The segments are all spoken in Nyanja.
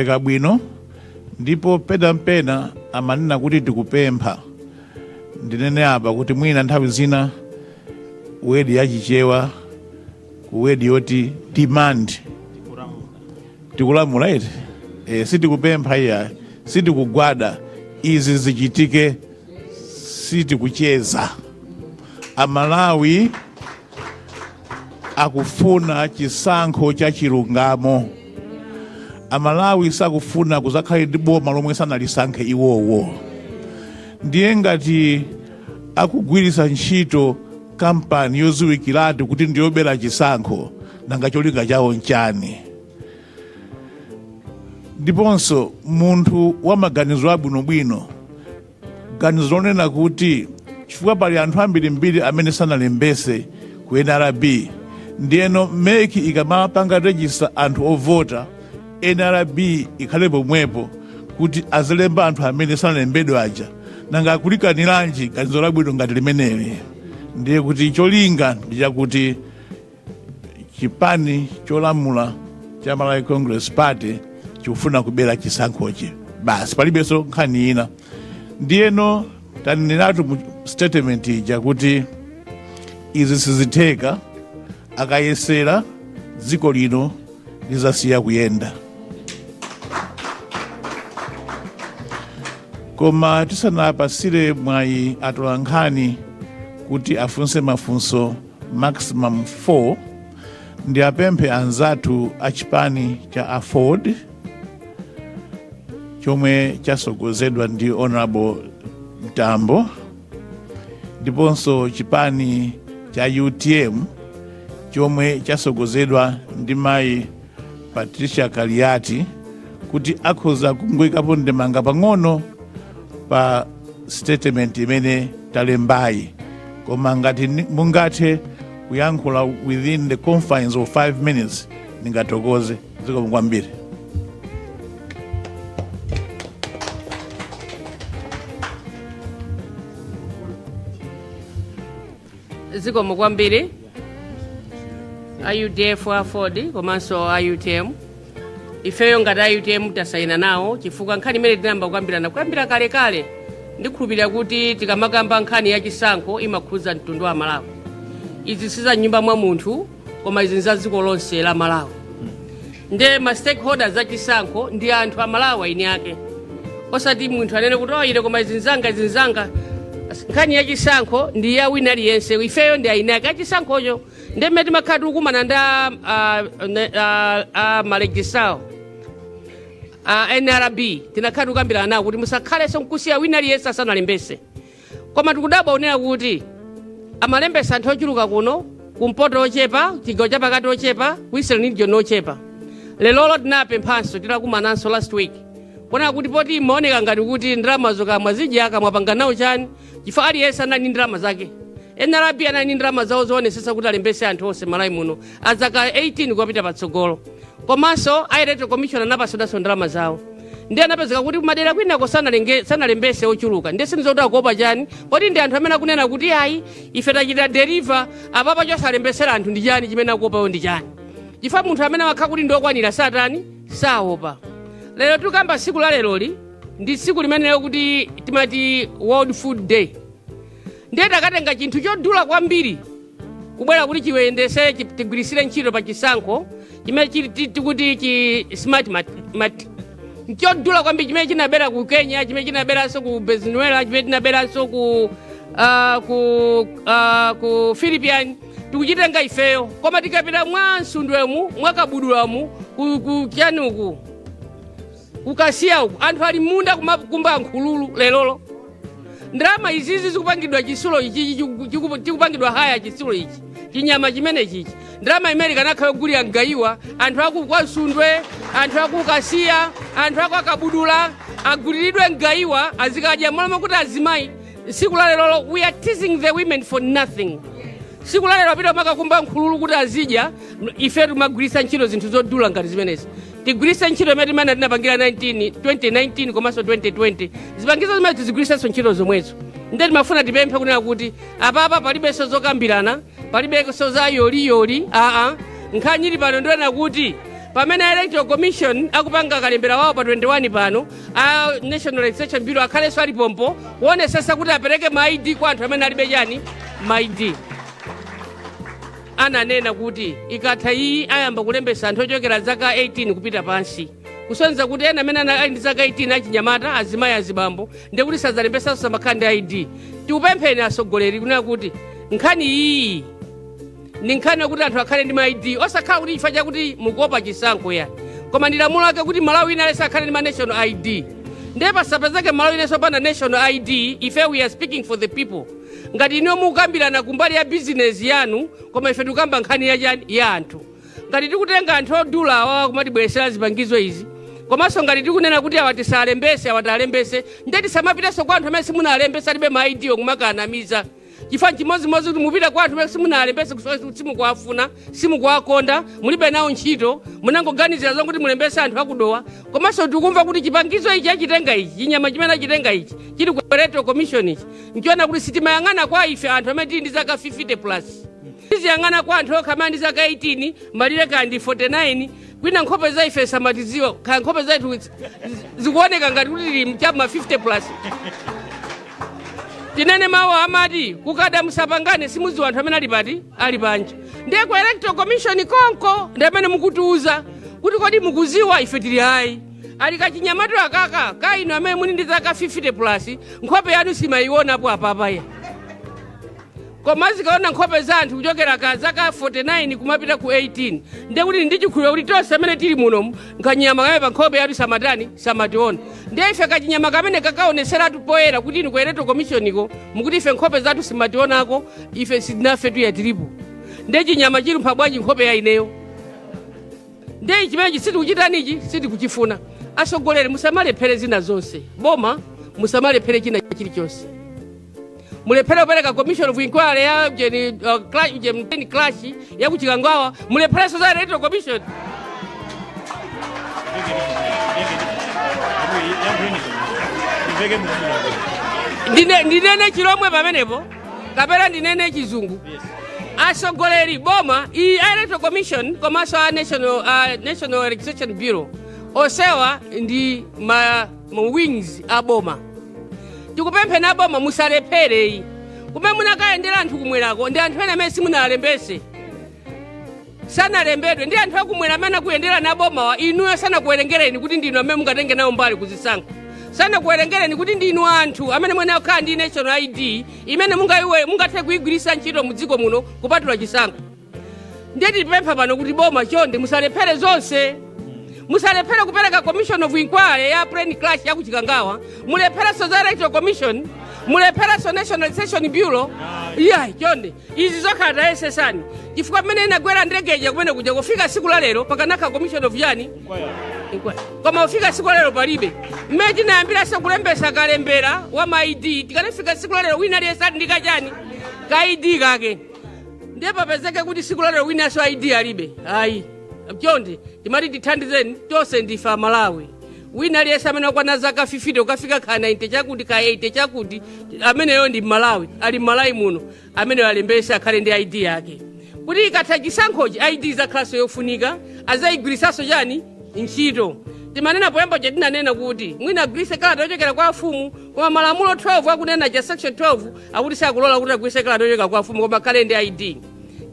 Ka bwino ndipo penampena amanena kuti tikupempha. Ndinene apa kuti mwina nthawi zina word yachichewa ku word yoti demand, tikulamula iti, sitikupempha iya, sitikugwada, izi zichitike, sitikucheza. Amalawi akufuna chisankho cha chilungamo. Amalawi sakufuna kuzakhale ndi boma lomwe sanalisankhe iwowo. Ndiye ngati akugwiritsa ntchito kampani yodziwikiratu kuti ndiyobera chisankho, nanga cholinga chawo nchani? Ndiponso munthu wa maganizo abwinobwino, ganizo lonena kuti chifukwa pali anthu ambirimbiri amene sanalembese ku NRB, ndiyeno MEC ikamapanga register anthu ovota, NRB ikhale pomwepo kuti azilemba anthu amene sanalembedwe aja, nanga akulikaniranji ganizo labwino ngati limeneli? Ndiye kuti cholinga ndi chakuti chipani cholamula cha Malawi Congress Party chikufuna kubera chisankhochi basi, palibenso nkhani ina. Ndiyeno taneneratu mu statement ija kuti izi sizitheka, akayesera dziko lino lizasiya kuyenda. Koma tisanapasire mwayi atolankhani kuti afunse mafunso maximum 4, ndiapemphe anzathu a chipani cha AFORD chomwe chasogozedwa ndi Honorable Mtambo, ndiponso chipani cha UTM chomwe chasogozedwa ndi mayi Patricia Kaliati, kuti akhoza kungoyikapo ndemanga pang'ono pa statement imene talembayi. Koma ngati mungathe kuyankhula within the confines of 5 minutes, ndingathokoze. Zikomo kwambiri. Zikomo kwambiri a UDF, AFORD komanso a UTM. Ifeyo ngati a UTM tasayina nawo chifukwa nkhani imene tinayamba kukambirana kuyambira kalekale. Ndikhulupirira kuti tikamakamba nkhani ya chisankho imakhudza mtundu wa Malawi. Izi si za nyumba mwa munthu, koma izi za dziko lonse la Malawi. Nde ma stakeholders za chisankho ndi anthu a Malawi eni ake, osati munthu anene kuti, "Oh, ine koma izi nzanga, izi nzanga." Nkhani ya chisankho ndi ya wina aliyense. Ifeyo ndi eni ake achisankhocho. Ndi mmene timakhala tikukumana ndi ma registrar a NRB, tinakhala tikukambirana nawo kuti musakhalenso nkusiya wina aliyense asanalembese. Koma tikudabwa kunena kuti amalembesa anthu ochuluka kuno, kumpoto ochepa, chigawo chapakati ochepa, ku Eastern Region ochepa. Lelolo tinapemphanso, titakumananso last week, kunena kuti poti imaoneka ngati kuti ndalamazo kamwa zidya kamwapanga nawo chani, chifukwa aliyense anali ndi ndalama zake. NRB anali ndi ndalama zawo zoonesesa kuti alembese anthu onse Malawi muno azaka 18 kupita patsogolo, komanso a Electoral Commission anapasidwanso ndalama zawo. Ndi anapezeka kuti kumadera kwinako sanalembese ochuluka. Ndiye sindizokuti akuopa chani, poti ndi anthu amene akunena kuti ayi, ife tachita deliver apapa, chosalembesera anthu ndi chani? Chimene akuopayo ndi chani? Chifukwa munthu amene amakhala kuti ndiokwanira satani saopa. Lero tikamba tsiku la leroli ndi tsiku limenelo kuti timati World Food Day. Ndiye takatenga chinthu chodula kwambiri kubwera kuti chiweyendese, tigwirisire ntchito pa chisankho chimene chili tikuti chi smart mat chodula kwambiri, chimene chinabera ku Kenya, chimene chinaberanso ku Venezuela, chimene chinaberanso ku Philippines. Tikuchitenga ifeyo, koma tikapita mwa Nsundwemu, mwa Kabudulamu, ku chanuku, kukasiya uku, anthu ali munda kumakumba nkhululu lelolo. Ndalama izizi zikupangidwa chisulo ichi, chikupangidwa haya chisulo ichi, chinyama chimene chichi, ndalama imene ikanakhala yogulira mgayiwa anthu aku kwa Nsundwe, anthu aku Kasiya, anthu aku Akabudula aguliridwe mgayiwa azikadya, moloma kuti azimayi tsiku la lero we are teasing the women for nothing. Tsiku la lero apita makakumba nkhululu kuti azidya, ife timagwiritsa ntchito zinthu zodula ngati zimenezi. Tigwiritse ntchito imene timene tinapangira 19 2019 komanso 2020, zipangizo zimene tizigwiritsenso ntchito zomwezo. Ndiye timafuna tipemphe kunena kuti apapa palibenso zokambirana, palibenso za yoliyoli, aa. Nkhani ili pano ndiyonena kuti Pamene Electoral Commission akupanga kalembera wawo pa 21 pano, a National Registration Bureau akhalenso alipompo kuonesesa kuti apereke ma ID kwa anthu amene alibe chani, ma ID. Ananena kuti ikatha iyi ayamba kulembesa anthu ochokera zaka 18 kupita pansi, kusonyeza kuti ena amene ali ndi zaka 18, achinyamata, azimayi, azibambo, ndiye kuti sadzalembesanso, samakhala ndi ID. Tikupempheni atsogoleri kunena kuti nkhani iyi ndi nkhani yakuti anthu akhale ndi ma ID, osakhala kuti chifukwa chakuti mukuopa chisankho ya, koma ndi lamulo lake kuti Malawi ina aliyense akhale ndi ma national ID. Ndiye pasapezeke Malawi inenso opanda national ID. Ife we are speaking for the people. Ngati iniyo mukukambirana kumbali ya bizinesi yanu, koma ife tikukamba nkhani ya chani, ya anthu. Ngati tikutenga anthu odula awawa kumatibweresera zipangizo izi, komanso ngati tikunena kuti awa tisalembese, awa tialembese, ndiye tisamapitenso kwa anthu amene simunalembese, alibe ma ID, kumakanamiza, chifukwa chimodzimodzi kuti mupita kwa anthu amene simunalembese kuti simukuwafuna, simukuwakonda, mulibe nawo ntchito, munangoganizira zokuti mulembese anthu akudowa. Komanso tikumva kuti chipangizo ichi achitenga ichi, chinyama chimene achitenga ichi chili ku Electoral Commission ichi, nchiona kuti sitimayang'ana kwa ife anthu amene tili ndi zaka 50 plus, tiziyang'ana kwa anthu okha amene ndi zaka 18 malire kandi 49. Kwina nkhope za ife samatiziwa, kaya nkhope zathu zikuoneka ngati kuti tili chama 50 plus. Tinene mawu amati kukada musapangane, simudziwa anthu amene ali pati, ali panja. Ndiye ku Electoral Commission konko ndi amene mukutiuza kuti kodi mukuziwa ife tili ayi, ali kachinyamato akaka ka inu amene muli ndi zaka 50 plus, nkhope yanu simayionapo apapaya, koma zikaona nkhope za anthu kuchokera ka zaka 49 kumapita ku 18, ndiye kuti ndi chikhulupiriro kuti tonse amene tili muno kanyama kamene pa nkhope yathu samatani, samationa. Ndiye ife kachinyama kamene kakaoneseratu poyera kuti inu ku Electoral Commission iko mukuti ife nkhope zathu simationako, ife sitinafe, tuya tilipo. Ndiye chinyama chilumpha bwanji nkhope ya ineyo? Ndiye chimenechi sitikuchitanichi, sitikuchifuna. Asogoleri, musamalephere zina zonse, boma musamalephere china chilichonse. Mulephere kupereka commission of inquiry ya jeni, jeni crash ya kuchikangawa, mulepherenso za Electoral Commission? Ndinene Chilomwe pamenepo kapena ndinene Chizungu? Asogoleri, boma iyi, a Electoral Commission komanso a National Registration Bureau, onsewa ndi ma wings a boma. Tikupempheni aboma, musalephereyi. Kumene munakayendera anthu kumwerako ndi anthu ena amene simunalembese, sanalembedwe. Ndi anthu akumwera amene akuyendera na bomawa, inuyo sanakuwerengereni kuti ndinu amene mungatenge nawo mbali kuzisankho, sanakuwerengereni kuti ndinu anthu amene mwene akhala ndi national ID imene mungathe kuyigwiritsa ntchito mu dziko muno kupatula chisankho. Ndiye tipempha pano kuti boma chonde musalephere zonse. Musalephere kupereka commission of inquiry ya plane crash ya kuchikangawa, mulepherenso za Electoral Commission, mulepherenso National Registration Bureau? Iya, chonde, izi zokhala tayesesani, chifukwa pamene inagwera ndegeja kumene kuja, kufika siku la lero pakanakha commission of yani, inquiry, koma kufika siku la lero palibe. Mmene tinayambiranso kulembesa kalembera wa ma ID, tikanafika siku la lero wina aliyense ali ndi kachani, ka ID kake. Ndiye papezeke kuti siku la lero winanso ID alibe? Ayi, chonde, timati tithandizeni. Tonse ndife Amalawi. Wina aliyense amene wakwana zaka 50 ukafika ka 90 chakuti, ka 80 chakuti, ameneyo ndi Mmalawi, ali Mmalawi muno, ameneyo alembese, akhale ndi ID yake, kuti ikatha chisankhochi ID izakhalanso yofunika, azayigwirisanso chani, ntchito. Timanena poyamba chatinanena kuti mwina agwirise kalata yochokera kwa afumu, koma malamulo 12 akunena cha section 12 akuti sakulola kuti agwirise kalata yochokera kwa afumu, koma akhale ndi ID.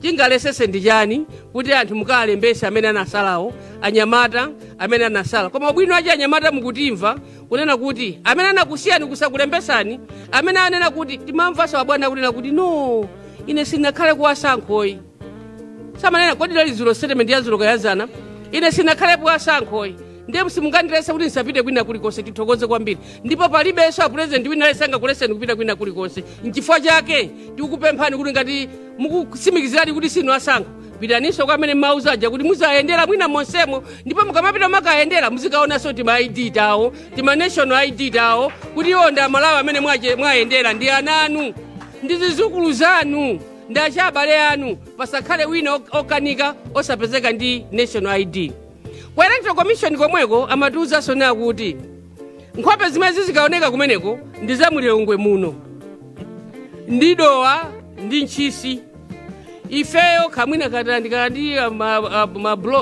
Chingalesese ndi chani kuti anthu mukalembese amene anasalawo, anyamata amene anasala? Koma ubwino achi anyamata mukutimva kunena kuti amene anakusiyani kusakulembesani, amene anena kuti timamvanso abwana kunena kuti no, ine sinakhale kuwasankhoyi, samanena kodi lali zulo, statement ya zulo kayazana, ine sinakhalepo wasankhoyi, ndiye simungandilese kuti ndisapite kwina kulikonse. Tithokoze kwambiri. Ndipo palibenso a president wina aliyense angakuleseni kupita kwina kulikonse. Nchifukwa chake tikukupemphani kuti ngati mukutsimikiziradi kuti sinu asankho, pitaninso kwa amene mauza aja kuti muzayendera mwina monsemo, ndipo mukamapita makayendera muzikaonanso tima ID tawo, tima national ID tawo, kuti iwo ndi Amalawi amene mwayendera, ndi ana anu, ndi zizukulu zanu, ndi achabale anu. Pasakhale wina okanika osapezeka ndi national ID. Ku Electoral Commission komweko amatiwuzanso nayo kuti nkhope zimene zizikaoneka kumeneko ndi za mulilongwe muno, ndi Dowa ndi Ntchisi. Ifeyo kamwina katandikana ndi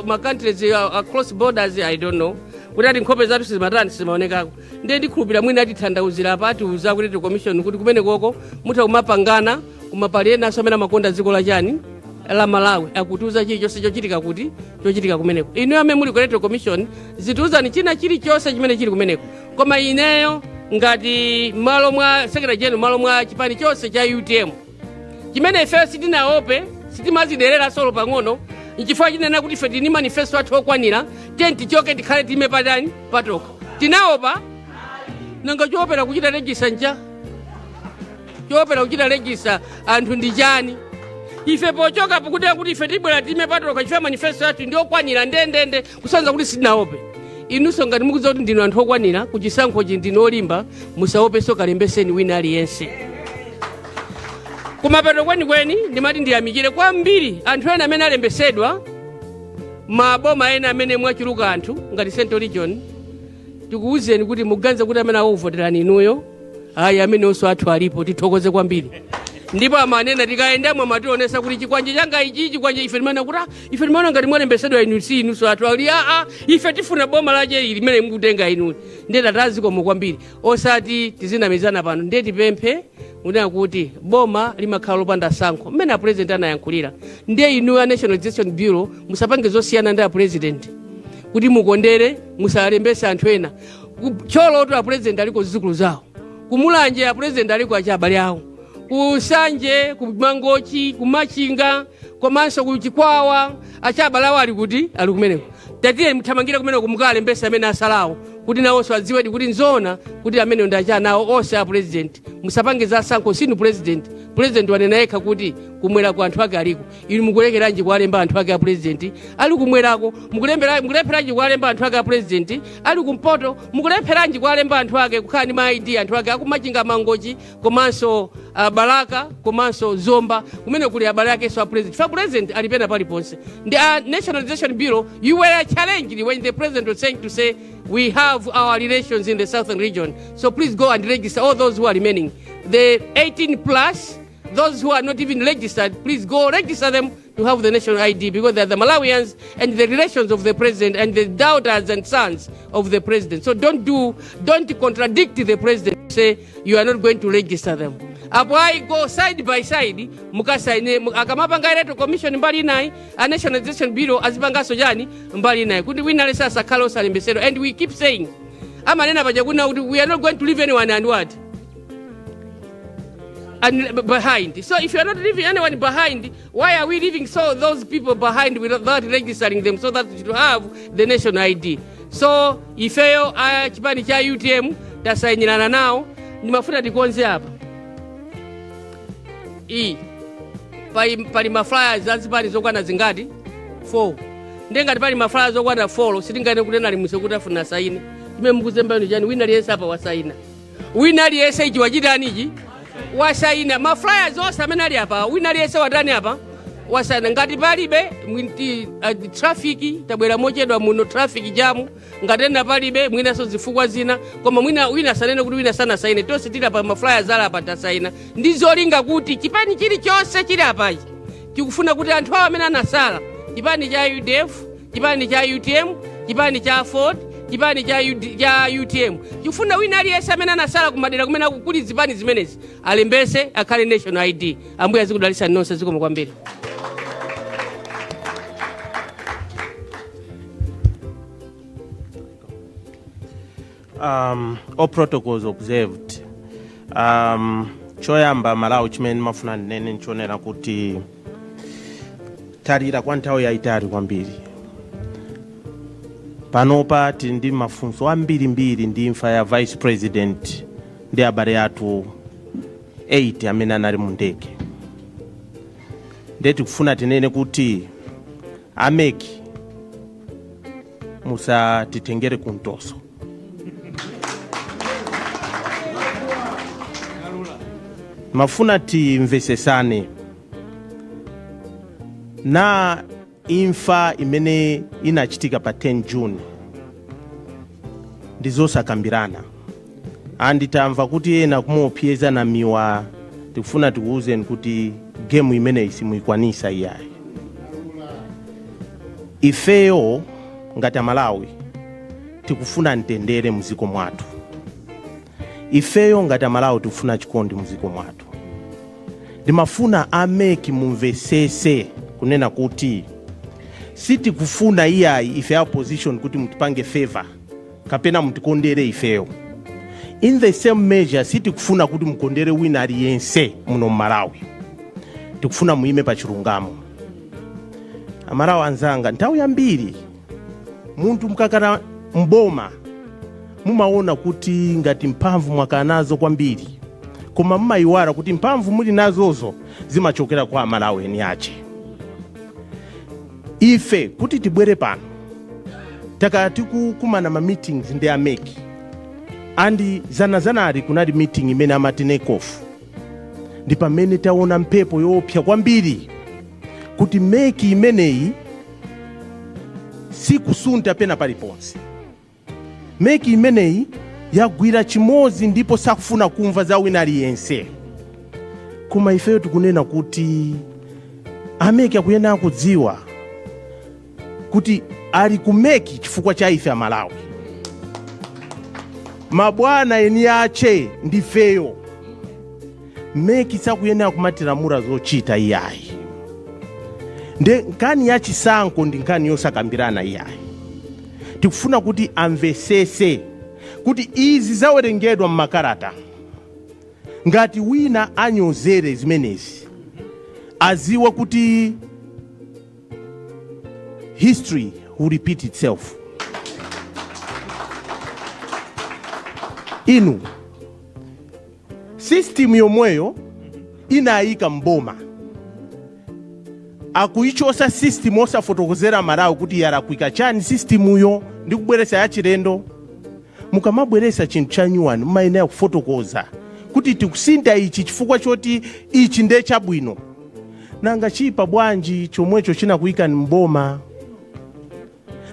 ma countries across borders, I don't know kuti ati nkhope zathu sizimatani, sizimaonekako. Ndiye ndikhulupirira mwina atithandauzira apa, atiuza kuti commission kuti kumene koko mutha kumapangana, koma pali enanso amene amakonda dziko la chani, la Malawi, akutiuza chilichonse chochitika kuti chochitika kumeneko. Inu amene muli ku Electoral Commission, zitiuzani china chilichonse chimene chili kumeneko. Koma ineyo ngati malo mwa secretary general, malo mwa chipani chonse cha UTM, chimene ifeyo sitinaope, sitimaziderera solo pang'ono, nchifukwa chinena kuti ife tini manifesto athu okwanira. Tiye tichoke, tikhale time patani patoka. Tinaopa? Nanga choopera kuchita register ncha choopera kuchita register anthu ndi chani? Ife pochoka pokutera kuti ife tibwera time patoka chifukwa manifesto athu ndi okwanira ndendende, kusanza kuti sitinaope. Inunso ngati mukudziwa kuti ndinu anthu okwanira kuchisankhochi, ndinu olimba, musaopenso, kalembeseni wina aliyense. Kumapeto kwenikweni ndimati ndiyamikire kwambiri anthu ena amene alembesedwa maboma ena amene mwachuluka anthu ngati Central Region. Tikuwuzeni kuti muganize kuti amene akuvoterani inuyo, ayi, amenenso athu alipo. Tithokoze kwambiri. Ndipo amanena tikayendamo amationesa kuti chikwanje changa ichi, chikwanje. Ife timaona kuti ah, ife timaona ngati mwalembesedwa inu, si inunso athu ali. Aa, ife tifuna boma lache ili limene mukutenga inuli. Ndiye tatazikomo kwambiri, osati tizinamizana pano. Ndiye tipemphe kunena kuti boma limakhala lopanda sankho mmene a President anayankhulira. Ndiye inu a National Registration Bureau musapange zosiyana ndi a President kuti mukondere, musalembese anthu ena. Thyolotu a President aliko zizukulu zawo, kumulanje a President aliko achi abale awo, kusanje, kumangochi, kumachinga, komanso kuchikwawa achi abale awo ali kuti, ali kumeneko. Tatiye muthamangire kumeneko mukalembese amene asalawo kuti nawonso adziwedi kuti nzoona kuti amene ndi acha nawo onse a President. Musapange za sankho, sinu President. President wanena yekha kuti kumwera ku anthu ake aliko. Inu mukulekeranji kuwalemba anthu ake a President ali kumwerako? Mukulepheranji kuwalemba anthu ake a President ali kumpoto? Mukulepheranji kuwalemba anthu ake kukhala ndi ma ID, anthu ake akumachinga, Mangochi, komanso Balaka, komanso Zomba kumene kuli abale akenso a President? Fa President ali pena paliponse. Ndi a National Registration Bureau, you were challenged when the President was saying to say we have our relations in the southern region, so please go and register all those who are remaining, the 18 plus, those who are not even registered. Please go register them to have the national ID because they are the Malawians and the relations of the President and the daughters and sons of the President. So don't contradict the President. Say you are not going to register them. Apo I go side by side, mukasaine akamapanga Electoral Commission mbali inayi, a National Registration Bureau azipanganso chani mbali inayi, kuti wina aliyense asakhale osalembesedwa. And we keep saying, amanena paja kuna kuti we are not going to leave anyone and what and behind. So if you are not leaving anyone behind, why are we leaving so those people behind without registering them so that we should have the national ID? So ifeyo a chipani cha UTM tasayinirana nawo. Ndimafuna tikonze apa iyi pali ma flyers azipani zokwana zingati? 4. Ndiye ngati pali ma flyers okwana 4, sitingane kuti ena kuti afuna saine. Chimene mukuzembani chani? Wina aliyense apa wasaina. Wina aliyense ichi wachitani, ichi wasaina. Ma flyers onse amene ali apa, wina aliyense watani apa, wasaina. Ngati palibe traffic, tabwera mochedwa muno, traffic jam, ngati ena palibe mwinanso zifukwa zina, koma mwina wina asanene kuti wina sanasaine. Tonse tili apa, ma flyers ali apa, tasaina ndi zolinga kuti chipani chilichonse chili apachi tikufuna kuti anthu awo amene anasala, chipani cha UDF, chipani cha UTM, chipani cha Ford, chipani cha UTM, chifuna wina aliyense amene anasala kumadera kumene kuli zipani zimenezi alembese akhale national ID. Ambuye azikudalitsani nonse. Zikomo kwambiri. All protocols observed. Choyamba Malawi, chimene ndimafuna ndinene nchonena kuti talira kwa nthawi yayitali kwambiri. Panopa tili ndi mafunso ambirimbiri ndi imfa ya Vice President ndi abale athu 8 amene anali mu ndege. Ndiye tikufuna tinene kuti a MEC, musatitengere kumtoso. Mafuna timvesesane na imfa imene inachitika pa 10 June ndi zosakambirana. Anditamva kuti ena kumuopseza Namiwa, tikufuna tikuwuzeni kuti Game imeneyi simuyikwanisa iyayi. Ifeyo ngati Amalawi tikufuna mtendere muziko mwathu. Ifeyo ngati Amalawi tikufuna chikondi muziko mwathu. Ndimafuna a MEC mumvesese kunena kuti sitikufuna iyayi ife opposition kuti mutipange favor kapena mutikondere ifeyo. In the same measure, sitikufuna kuti mukondere wina aliyense muno mMalawi. Tikufuna muyime pa chilungamo. Amalawi anzanga, nthawi yambiri munthu mukakhala mboma mumaona kuti ngati mphamvu mwakhala nazo kwambiri, koma mumayiwala kuti mphamvu muli nazozo zimachokera kwa Amalawi eni ache. Ife kuti tibwere pano, takhala tikukumana ma meetings ndi a MEC, and zanazanali kunali meeting imene amati NECOF. Ndi pamene taona mphepo yoopsa kwambiri kuti MEC imeneyi sikusunta pena paliponse. MEC imeneyi yagwira chimodzi ndipo sakufuna kumva za wina aliyense. Koma ifeyo tikunena kuti a MEC akuyenera kudziwa kuti ali ku MEC chifukwa cha ife Amalawi. Mabwana eni ache ndifeyo. MEC sakuyenera kumatilamula zochita iyayi. Nde nkhani ya chisankho ndi nkhani yosakambirana iyayi. Tikufuna kuti amvesese kuti izi zawerengedwa m'makalata, ngati wina anyozere zimenezi, aziwe kuti history will repeat itself. Inu, system yomweyo inayika mboma, akuichosa system osafotokozera Malawi kuti yalakwika chani system yo ndi kubweresa yachilendo. Mukamabweresa chinthu cha new one, mumayenera kufotokoza kuti tikusinta ichi chifukwa choti ichi ndiye chabwino. Nanga chipa bwanji chomwecho chinakuyikani mboma?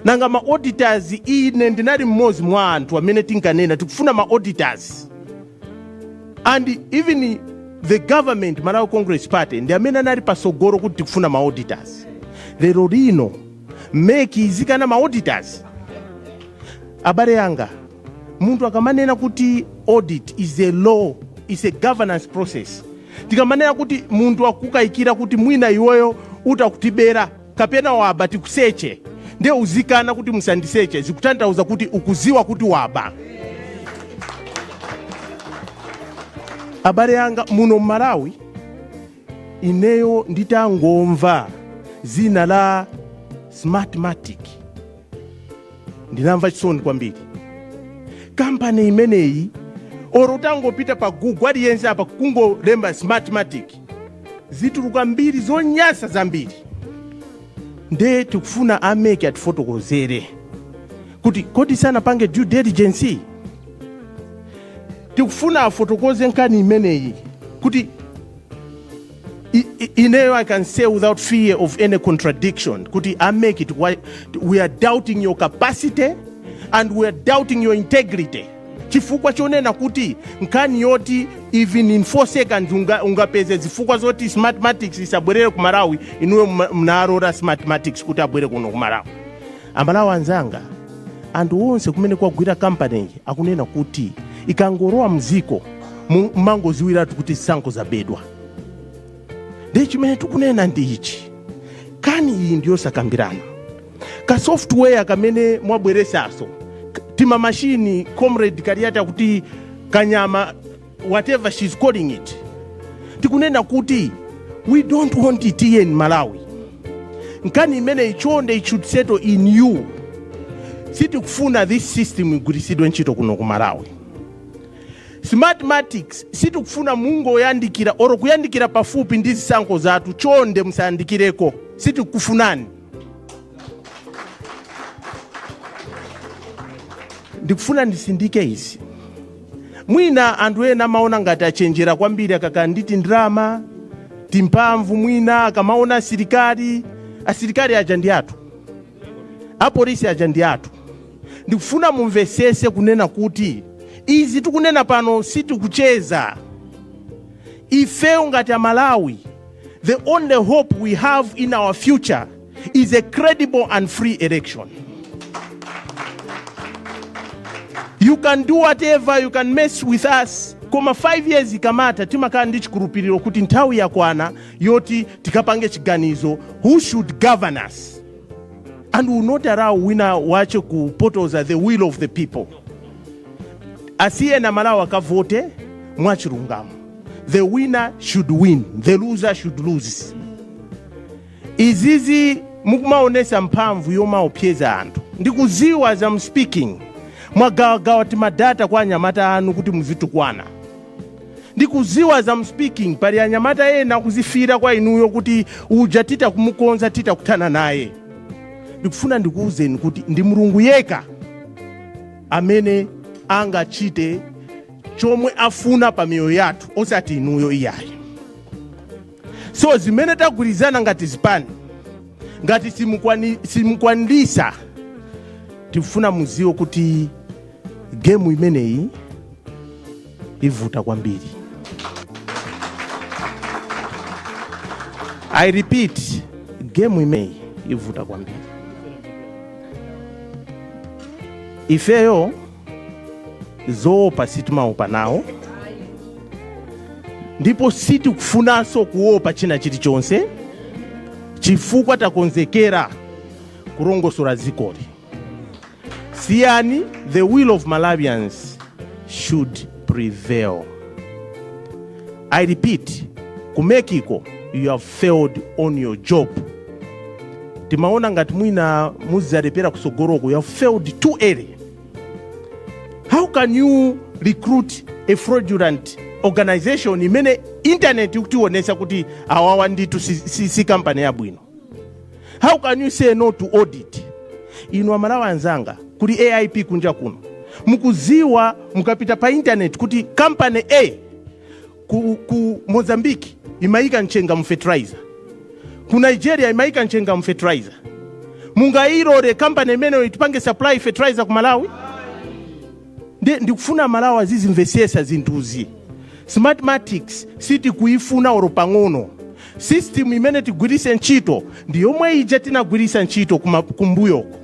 Nanga ma auditors? Ine ndinali mmodzi mwa anthu amene tinkanena tikufuna ma auditors, and even the government, Malawi Congress Party, ndi amene anali pasogolo kuti tikufuna ma auditors. Lero lino MEC izikana ma auditors. Abale yanga, munthu akamanena kuti audit is a law, is a governance process, tikamanena kuti munthu akukayikira kuti mwina iweyo utakutibera kapena waba, tikuseche, ndiye uzikana kuti musandiseche, zikutanthauza kuti ukuziwa kuti waba. Abale anga, muno mMalawi, ineyo nditangomva zina la Smartmatic ndinamva chisoni kwambiri. Kampani imeneyi, oro utangopita pa Google, aliyense apa kungolemba Smartmatic, zituluka mbiri zonyasa zambiri. Nde tikufuna a MEC atifotokozere kuti kodi sanapange due diligence. Tikufuna afotokoze nkhani imeneyi kuti ineyo I can say without fear of any contradiction kuti a MEC it, we are doubting your capacity and we are doubting your integrity, chifukwa chonena kuti nkhani yoti even in 4 seconds ungapeze zifukwa zoti Smartmatics isabwerere ku Malawi, inuyo mnalola Smartmatics kuti abwere kuno ku Malawi. Amalawi anzanga, anthu onse kumene kwagwira kampani akunena kuti ikangolowa mziko mmangoziwiratu kuti zisankho zabedwa. Ndi chimene tikunena ndi ichi: nkhani iyi ndiyosakambirana. Ka software kamene mwabweresaso, tima machine, Comrade Kaliati akuti kanyama, whatever she's calling it, tikunena kuti we don't want it here in Malawi. Nkhani imene ichonde, it should settle in you. Sitikufuna this system igwiritsidwe ntchito kuno ku Malawi. Smartmatics sitikufuna mungoyandikira oro kuyandikira pafupi ndi zisankho zathu. Chonde musayandikireko, sitikufunani. Ndikufuna ndisindike izi. Mwina anthu ena amaona ngati achenjera kwambiri akakhala ndi tindrama timphamvu, mwina akamaona asilikali. Asilikali aja ndi athu, apolisi aja ndi athu. Ndikufuna mumvesese kunena kuti izi tikunena pano sitikucheza. Ifeyo ngati Amalawi The only hope we have in our future is a credible and free election. You can do whatever, you can mess with us, koma 5 years ikamata, timakhala ndi chikhulupiriro kuti nthawi yakwana yoti tikapange chiganizo who should govern us, and will not allow wina wache kupotoza the will of the people. Asiye na Malawi akavote mwachilungamo. The winner should win, the loser should lose. Izizi mukumaonesa mphamvu yomaopseza anthu, ndikuziwa as I'm speaking mwagawagawa timadata kwa anyamata anu kuti muzitukwana. Ndikuziwa as I'm speaking pali anyamata ena kuzifira kwa inuyo kuti uja tita kumukonza, tita kuthana naye. Ndikufuna ndikuwuzeni kuti ndi Mulungu yekha amene angachite chomwe afuna pa miyoyo yathu, osati inuyo iyayi. So zimene tagwirizana ngati zipani, ngati simukwanilisa, tikufuna muziwe kuti game imeneyi ivuta kwambiri. I repeat, game imeneyi ivuta kwambiri. Ifeyo zoopa sitimaopa nawo, ndipo sitikufunanso kuopa china chilichonse, chifukwa takonzekera kulongosola dzikoli. Siyani, the will of Malawians should prevail. I repeat, ku MEC ko, you have failed on your job. Timaona ngati mwina muzizalepera kusogoloko. You have failed too early. How can you recruit a fraudulent organization imene internet ikutionesa kuti awawa nditu si kampani yabwino? How can you say no to audit? Inu Amalawi anzanga, kuli AIP kunja kuno. Mukuziwa mukapita pa internet kuti kampani A ku Mozambique imayika mchenga mu fertilizer, ku Nigeria imayika mchenga mu fertilizer. Mungayilole kampani imeneyo itipange supply fertilizer ku Malawi? Ndikufuna Malawi azizimvesesa zinthuzi. Smartmatics sitikuifuna olo pang'ono. System imene tigwirise ntchito ndi yomwe ija tinagwirisa ntchito kumbuyoko.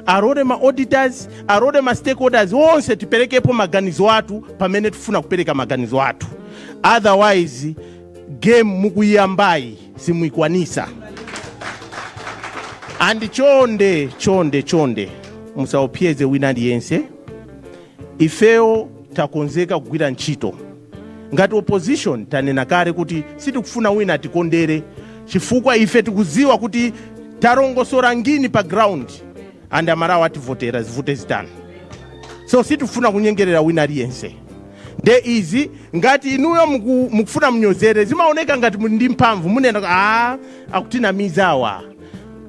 Alole ma auditors, alole ma stakeholders onse tiperekepo maganizo athu pamene tifuna kupereka maganizo athu. Otherwise game mukuyiyambayi simuyikwanisa. And chonde, chonde, chonde, musaopseze wina aliyense. Ifeyo takonzeka kugwira ntchito ngati opposition. Tanena kale kuti sitikufuna wina atikondere, chifukwa ife tikuziwa kuti talongosora ngini pa ground and Amalawi ativotera, zivute zitani. So sitikufuna kunyengerera wina aliyense. Nde izi ngati inuyo mukufuna munyozere, zimaoneka ngati muli ndi mphamvu, munena, "A, akutinamizawa."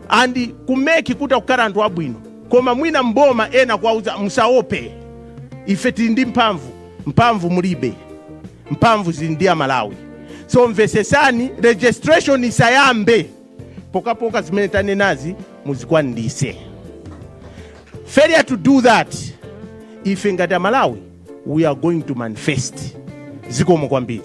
And ku MEC kuti akukhala anthu abwino, koma mwina mboma ena kuwauza, "Musaope, ife tili ndi mphamvu." Mphamvu mulibe, mphamvu zili ndi Amalawi. So mvesesani, registration isayambe pokapoka zimene tanenazi muzikwanilise. Failure to do that, ife ngati Amalawi we are going to manifest. Zikomo kwambiri.